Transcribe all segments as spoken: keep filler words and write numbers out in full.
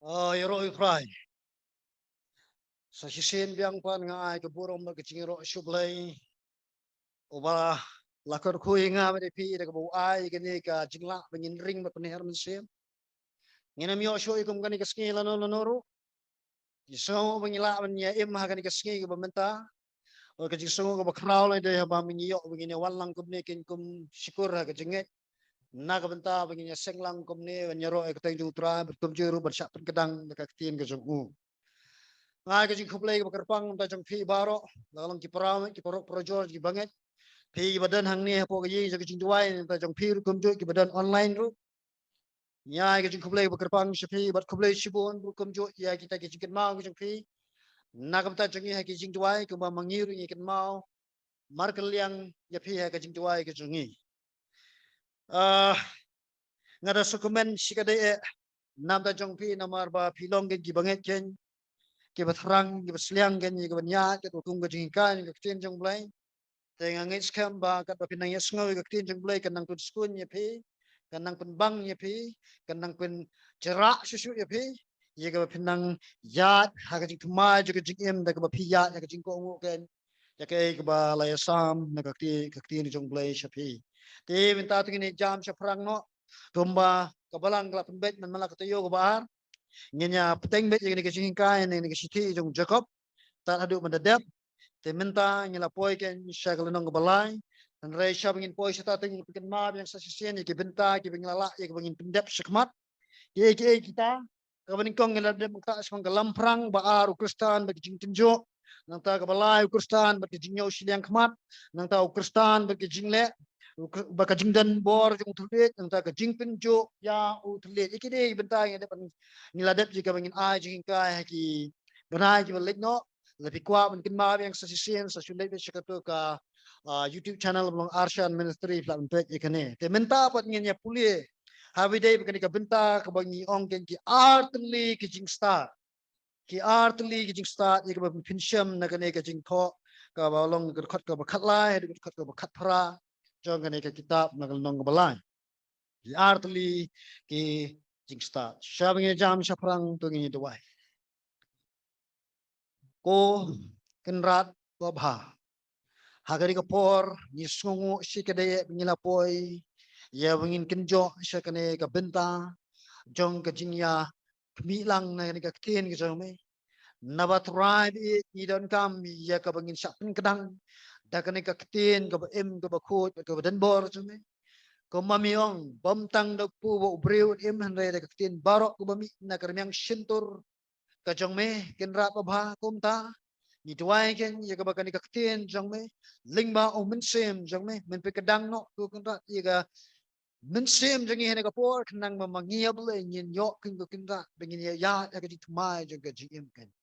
Ah, ïaroh ïa u Trai. Sa shisien biang pat nga ai ka burom bad ka jingïaroh sha u Blei, uba la kyrkhu ïa nga bad ïa phi da kaba u ai kane ka jinglah ba ngin ring bad pynher mynsiem. Ngin ym ïoh shuh ïa kum kane ka sngi lano lano ruh. Ngi sngew ba ngi lah ban ïa im ha kane ka sngi kaba mynta. Bad ka jingsngew kaba khraw lei dei haba ngi ïoh ba ngin ïa wan lang kumne, kin kum shukor ha ka jingngeit na ka bynta ba ngin ïa seng lang kumne ban ïaroh ïa ka kyrteng jong u Trai bad kumjuh ruh ban shah pynkdang da ka ktien ka jong u. Nga ai ka jingkhublei kaba kyrpang na ka bynta jong phi baroh, la ka long ki para, ki paralok parajor, ki bangeit, phi kiba don hangne hapoh ka ïing jong ka jingduwai, na ka bynta jong phi ruh kumjuh kiba don online ruh. Ngi ai ka jingkhublei kaba kyrpang sha phi bad khublei shibun ruh kumjuh ïa kita ki jingkynmaw ki jong phi na ka bynta jong ngi ha ki jingduwai, kumba ma ngi ruh ngi kynmaw markylliang ïa phi ha ka jingduwai ka jong ngi. Ah, nga da sngewkmen shikatdei eh na ka bynta jong phi, namar ba phi long kein ki bangeit kein, kiba thrang, kiba sliang kein ïa ka ban ïaid katba kum ka jinghikai ka ktien jong u Blei. Te nga ngeit skhem ba katba phin nang ïa sngew ïa ka ktien jong u Blei kan nang pynskhem ïa phi, kan nang pynbang ïa phi, kan nang pynjrah shuh shuh ïa phi ïa kaba phin nang ïaid ha ka jingthymmai jong ka jingim da kaba phi ïaid ha ka jingkohnguh kein ïa kaei kaba la ïasam na ka kti, ka ktien jong u Blei sha phi. Te mynta te ngin ïa jam shaphrang noh, kumba ka Balang ka la pynbeit man la ka taïew kaba ar. Ngin ïa bteng beit ïa kane ka jinghikai ne kane ka shithi jong u Jakob tad haduh mynta dep. Te mynta ngi la poi kein sha ka lynnong kaba lai. Hynrei shaba ngin poi shata te ngi pynkynmaw biang sa shisien ïa ki bynta kiba ngi la lah ïa kaba ngin pyndep shakhmat. Kiei kiei kita? Kaba nyngkong ngi la dep mynta shaphang ka lamphrang, ba ar u Khristan bad ka jingtynjuh. Nangta kaba lai u Khristan bad ka jingñiew shiliang khmat. Nangta u Khristan bad ka jingleh, u Khri-, bad ka jingdon bor jong u thylliej, nangta ka jingpynjuh ïa u thylliej. Ïa kine ki bynta ngi dep, ngi la dep ïa kaba ngin ai jinghikai ha ki bnai kiba leit noh. Lada phi kwah ban kynmaw biang sa shisien, sa shu leit beit sha kato ka, ah, YouTube channel ba long Arshan Ministry, phi lah ban peit ïa kane. Te mynta pat ngin ïa pule ha ba ïadei bad kane ka bynta kaba ngi ong kein ki ar tylli ki jingstad. Ki ar tylli ki jingstad ïa kaba phin shem na kane ka jingthoh kaba long ka dkhot kaba khatlai haduh ka dkhot kaba khatphra jong kane ka kitab na ka lynnong kaba lai. Ki ar tylli ki jingstad. Shaba ngi ïa jam shaphrang to ngin ïa duwai. Ko Kynrad babha, ha kane ka por ngi sngewnguh shikatdei ba ngi la poi ïa ba ngin kynjoh sha kane ka bynta jong ka jingïakhmih lang na kane ka ktien ka jong me. Naba Trai ba ïeit, ngi donkam ïa kaba ngin shah pynkdang da kane ka ktien kaba im, kaba khuid, kaba don bor jong me. Kumba me ong, bym tang da u kpu ba u briew un im, hynrei da ka ktien baroh kaba mih na ka rmiang shyntur ka jong me, Kynrad babha. Kumta ngi duwai kein ïa kaba kane ka ktien jong me, lyngba u Mynsiem jong me, men pynkdang noh ko Kynrad ïa ka mynsiem jong ngi ha kane ka por, khnang ba ma ngi, A Blei, ngin ïoh kein ko Kynrad ba ngin ïa ïaid ha ka jingthymmai jong ka jingim kein.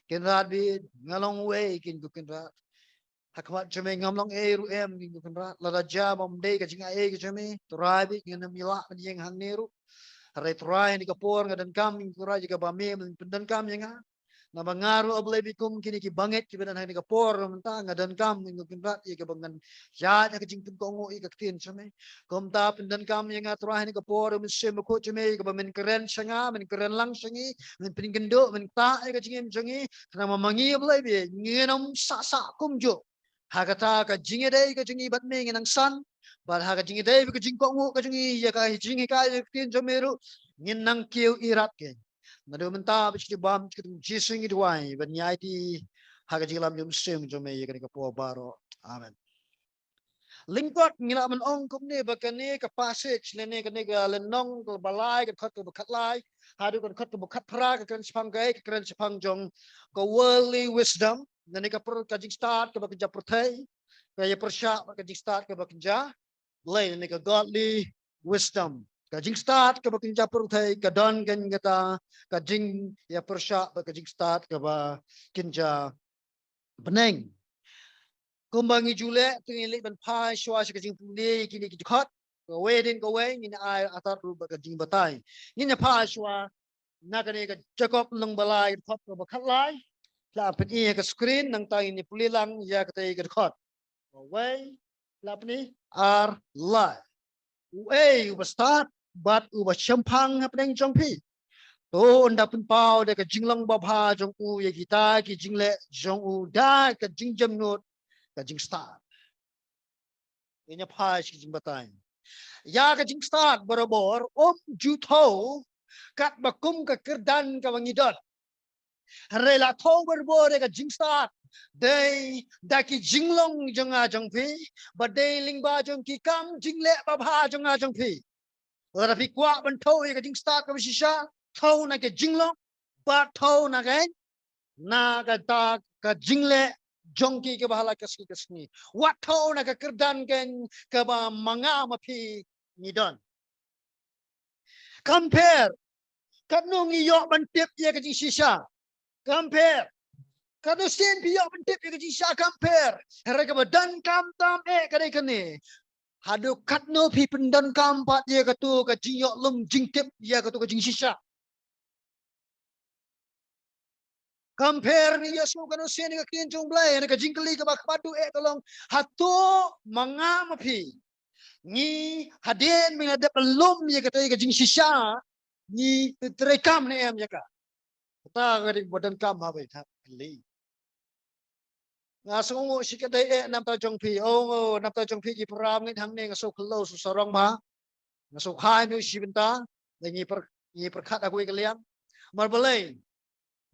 Kynrad ba ïeit, nga long uwei kein ko Kynrad. Ha khmat jong me ngam long ei ruh em kein ko Kynrad. Lada jia bym dei ka jingai ei ka jong me, Trai ba ïeit, ngan ym lah ban ïeng hangne ruh. Hynrei Trai, ha kane ka por nga donkam kein ko Trai ïa kaba me men pyndonkam ïa nga. Naba nga ruh, A Blei, ba kum kine ki bangeit kiba don ha kane ka por mynta, nga donkam kein ko Kynrad ïa kaba ngan ïaid ha ka jingpynkohnguh ïa ka ktien jong me. Kumta pyndonkam ïa nga Trai ha kane ka por, Mynsiem Bakhuid jong me, ïa kaba men kren sha nga, men kren lang sha ngi, men pynkynduh, men ktah ïa ka jingim jong ngi. Khnang ba ma ngi, A Blei, ba ïeit, ngin ym sah sah kumjuh. Ha kata ka jingïadei ka jong ngi bad me ngin nang san, bad ha ka jingïadei bad ka jingkohnguh ka jong ngi ïa ka jinghikai ïa ka ktien jong me ruh ngin nang kiew irat kein. Naduh mynta bad shi bam, ha ka kyrteng Jisu ngi duwai bad ngi aiti ha ka jingïalam jong u Mynsiem jong me ïa kane ka por baroh. Amen. Lyngkot ngi lah ban ong kumne ba kane ka passage lane kane ka lynnong kaba lai, ka dkhot kaba khatlai haduh ka dkhot kaba khatphra, ka kren shaphang kaei? Ka kren shaphang jong ka worldly wisdom. Lane ka por, ka jingstad kaba kynja pyrthei ka ïa pyrshah bad ka jingstad kaba kynja Blei, lane ka godly wisdom. Ka jingstad kaba kynja pyrthei ka don kein kata ka jingïapyrshah bad ka jingstad kaba kynja bneng. Kumba ngi ju leh, to ngin leit ban phai shuwa sha ka jingpule ïa kine ki dkhot. Kawei hadien kawei ngin ai artat ruh bad ka jingbatai. Ngin ïa phai shuwa na kane ka Jakob lynnong ba lai, dkhot kaba khatlai. Lah pyni ha ka screen, nangta ngin ïa pule lang ïa katei ka dkhot. Kawei, lah pyni, ar, lai. Uei uba stad bad uba shemphang hapdeng jong phi? To un da pynpaw da ka jinglong babha jong u ïa kita ki jingleh jong u da ka jingjemnud ka jingstad. Ïa nya phai shi jingbatai. Ïa ka jingstad barabor um ju thaw katba kum ka kyrdan kaba ngi don. Hynrei la thaw barabor ïa ka jingstad dei da ki jinglong jong nga jong phi, ba dei lyngba jong ki kam jingleh babha jong nga jong phi. Lada phi kwah ban thaw ïa ka jingstad kaba shisha, thaw na ka jinglong, bad thaw na ka, na kata ka jingleh jong ki kaba ha la ka sngi ka sngi. Wat thaw na ka kyrdan ka, kaba ma nga ma phi ngi don. Kam pher katno ngi ïoh ban tip ïa ka jingshisha. Kam pher katno sien phi ïoh ban tip ïa ka jingshisha. Kam pher. Hynrei kaba donkam tam eh ka dei kane. Haduh katno phi pyndonkam pat ïa kato ka jingïoh lum jingtip ïa kato ka jingshisha. Kam pher ngi ïohsngew katno sien ïa ka ktien jong U Blei, ïa ka jingkylli kaba khadduh eh ka long, hato ma nga ma phi ngi, hadien ba ngi la dep lum ïa kata ka jingshisha, ngi treikam ne em ïa ka? Kata ka dei ba donkam ha ba ïa ka kylli. Nga sngewnguh shikatdei eh na bynta jong phi. Oh, na bynta jong phi ki para ngeit hangne nga sngewkhloo sngewsarong bha. Nga sngewkha ïa phi shi bynta. Ngi pyrkhat ha kawei ka liang. Namar balei?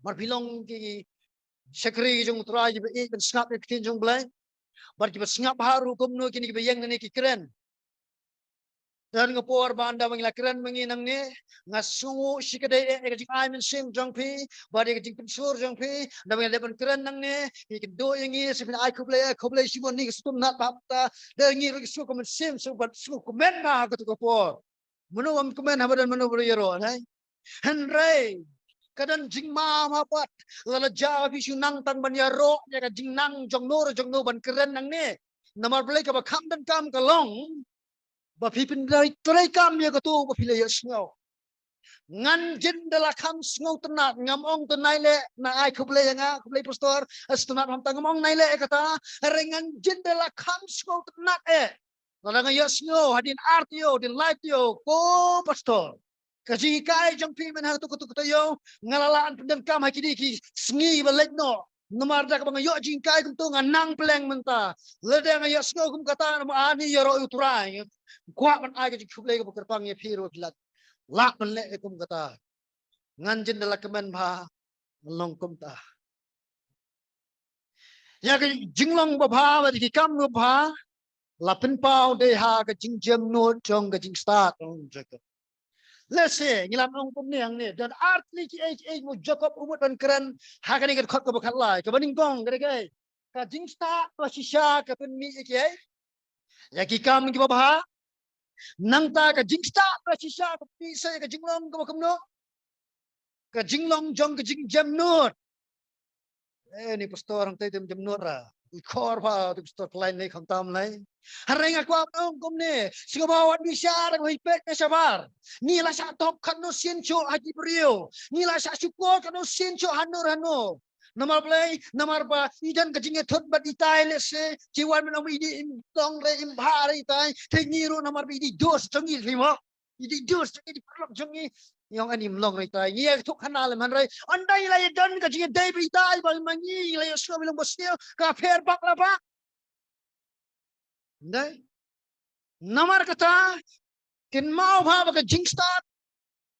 Namar phi long ki shakri jong U Trai kiba ïeit ban sngap ïa ka ktien jong U Blei. Bad kiba sngap bha ruh kumno kine kiba ïeng nangne ki kren. Don ka por ba ynda ba ngi la kren ma ngi nangne, nga sngewnguh shikatdei eh ïa ka jingai mynsiem jong phi bad ïa ka jingpynshlur jong phi. Ynda ba ngi la dep ban kren nangne, phi kynduh ïa ngi, sa phin ai khublei, ai khublei shibun, ngi sngewtynnat bha mynta. Da ngi ruh ngi sngew ka mynsiem sngewbha, sngewkmen bha ha kato ka por. Mano bym kmen haba don mano ba ïaroh, hynrei? Hynrei ka don jingma ma pat lada jia phi shu nang tang ban ïaroh ïa ka jingnang jong no re jong no ban kren nangne. Namar balei? Kaba kham donkam ka long ba phi pyntreikam ïa kato ba phi la ïohsngew. Ngan jin da la kham sngewtynnat, ngam ong to nai leh, na ai khublei ïa nga, khublei pastor, sngewtynnat bha mynta, ngam ong nai leh ïa kata. Hynrei ngan jin da la kham sngewtynnat eh. Lada nga ïohsngew hadien ar taïew, hadien lai taïew, ko pastor, ka jinghikai jong phi mynta ha kato kato taïew, nga la lah ban pyndonkam ha kine ki sngi ba leit noh. Namar da kaba nga ïoh jinghikai kumto nga nang pleng mynta. Lada nga ïohsngew kum kata, namar ani ïaroh ïa U Trai, nga kwah ban ai ka jingkhublei kaba kyrpang ïa phi ruh phi lah, lah ban leh kum kata. Ngan jin da la kmen bha, ngan long kumta. Ïa ka jinglong babha bad ki kam babha la pynpaw dei ha ka jingjemnud jong ka jingstad jong u Jakob. Lehse ngi lah ban ong kumne hangne, don ar tylli kiei kiei ba u Jakob u mut ban kren ha kane ka dkhot kaba khatlai, kaba nyngkong ka dei kaei? Ka jingstad ba shisha ka pynmih ïa kiei? Ïa ki kam kiba bha. Nangta ka jingstad ba shisha ka pynmih sa ïa ka jinglong kaba kumno? Ka jinglong jong ka jingjemnud. Eh, ni pastor hangtei te ym jemnud ra. U khor pha u pastor Klein lei khamtam lei. Hynrei nga kwah ban ong kumne, sngewbha wat bishar, wat peit ne shabar. Ngi la shah top katno sien shuh ha ki briew. Ngi la shah shukor katno sien shuh hano hano. Namar balei? Namar ba i don ka jingïathut bad itai, lehse ki wan ban ong ba i dei im long re, im bha re itai. Te ngi ruh namar ba i dei dos jong ngi, phi mo. I dei dos jong ngi, i dei paralok jong ngi. Ngi ong ani im long re itai. Ngi ïathuh khana lem, hynrei ynda ngi la ïadon ka jingïadei bad itai ba ma ngi, ngi la ïohsngew ba i long ba sniew, ka pher bak la bak. Dei. Namar kata, kynmaw bha ba ka jingstad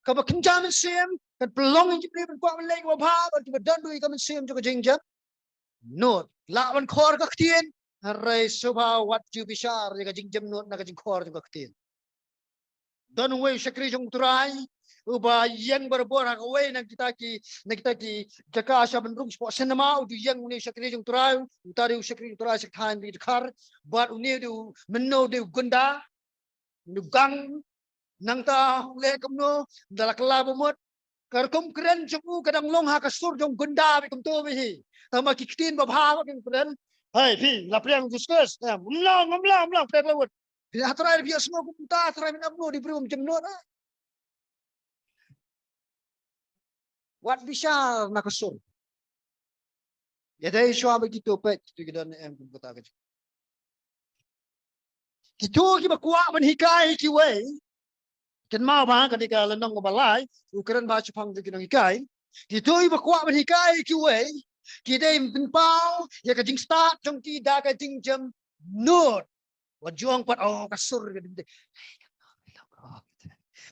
kaba kynja mynsiem kan pynlong ïa ki briew ban kwah ban leh kaba bha bad kiba don ruh ïa ka mynsiem jong ka jingjemnud. Lah ban khor ka ktien, hynrei sngewbha wat ju bishar ïa ka jingjemnud na ka jingkhor jong ka ktien. Don uwei u shakri jong U Trai uba ïeng barabor ha kawei na kita ki, na kita ki jaka sha ban rung shapoh cinema, u ju ïeng une u shakri jong U Trai, uta dei u shakri jong U Trai sha ka thaiñ Dkhar, bad une u dei u, mynno u dei u gunda, une u gang, nangta u leh kumno, da la kylla ba mut. Ka rukom kren jong u ka dang long ha ka sur jong u gunda beit kumto beit hi. Tangba ki ktien babha ba ki kren. Hei phi, la pdiang Jesus Christ. Em, ym long, ym long, ym long, pdiang la wut. Phi la trai phi ïohsngew kumta, trai mynta kumno, dei briew ym jemnud ah. Wat bishar na ka sur. Ïadei shuwa bad kito peit, kito ki don ne em kum kata ka jingkito kiba kwah ban hikai ïa kiwei. Kynmaw ba kane ka lynnong ba lai u kren ba shaphang jong ki nonghikai. Kito kiba kwah ban hikai kiwei ki dei ban pynpaw ïa ka jingstad jong ki da ka jingjemnud. Wat ju ong pat, oh, ka sur ka dei.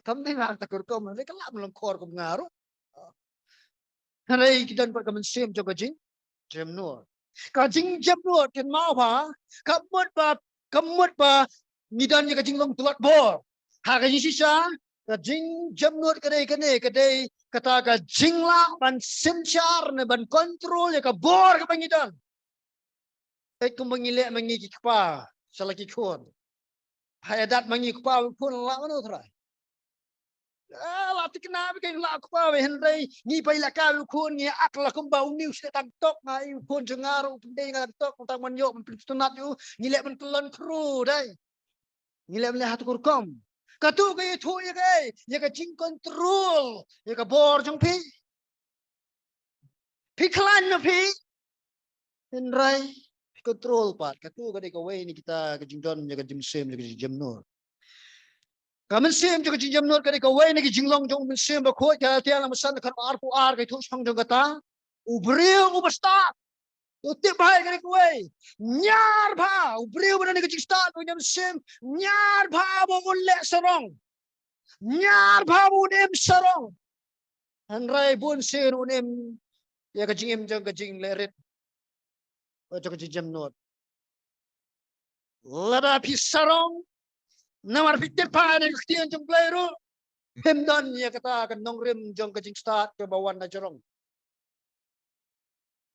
Kam dei nga ta kur kum, dei ka lam long khor kum nga ruh. Hynrei ki don pat ka mynsiem jong ka jingjemnud. Ka jingjemnud kynmaw ba ka mut ba, ka mut ba ngi don ïa ka jinglong tlot bor. Ha ka jingshisha ka jingjemnud ka dei kane, ka dei kata ka jinglah ban synshar ne ban kontrol ïa ka bor kaba ngi don. Peit kumba ngi leh ma ngi ki kpa sha la ki khun. Ha ïa dat ma ngi kpa u khun lah mano trai. Ah, lah tikna ba kein lah kpa ba hynrei ngi peit la ka u khun ngi ak la kumba u niu sle tang tok nga i u khun jong nga ruh u pyndei nga tang tok tang man ïoh man pyntunat ïoh ngi leh man tlon kru dei. Ngi leh man leh ha tu kur kum. Katu ka ïathuh ïa ka, ïa ka jingkontrol ïa ka bor jong phi. Phi khlaiñ na phi. Hynrei phi kontrol pat. Katu ka dei kawei na kita ka jingdon ïa ka jingmynsiem ïa ka jingjemnud. Ka mynsiem jong ka jingjemnud ka dei kawei na ka jinglong jong u Mynsiem Bakhuid. Ka Galatia lynnong ba san dkhot arphew ar ka ïathuh shaphang jong kata. U briew uba stad u tip bha ïa kane kawei. Ñiar bha u briew ba don ïa ka jingstad ba u mynsiem. Ñiar bha ba un leh sarong. Ñiar bha ba un im sarong. Hynrei bun sien un im ïa ka jingim jong ka jingleh rit, jong ka jingjemnud. Lada phi sarong namar phi tip bha ïa ka ktien jong U Blei ruh, phim don ïa kata ka nongrim jong ka jingstad kaba wan na jrong.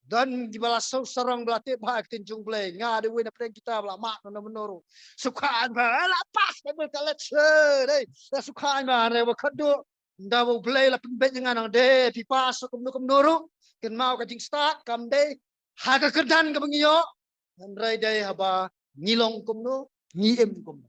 Don kiba la shu sarong ba la tip bha ïa ka ktien jong U Blei, nga dei uwei na pdeng kita ba la mad na mano ruh. Shu kha aiñ bha, eh, la pass Bible college, eh, dei. La shu kha aiñ bha, hynrei ba khadduh ynda ba U Blei la pynbeit ïa nga nang dei phi pass kumno kumno ruh. Kynmaw ka jingstad kam dei ha ka kyrdan kaba ngi ïoh. Hynrei dei haba ngi long kumno, ngi im kumno.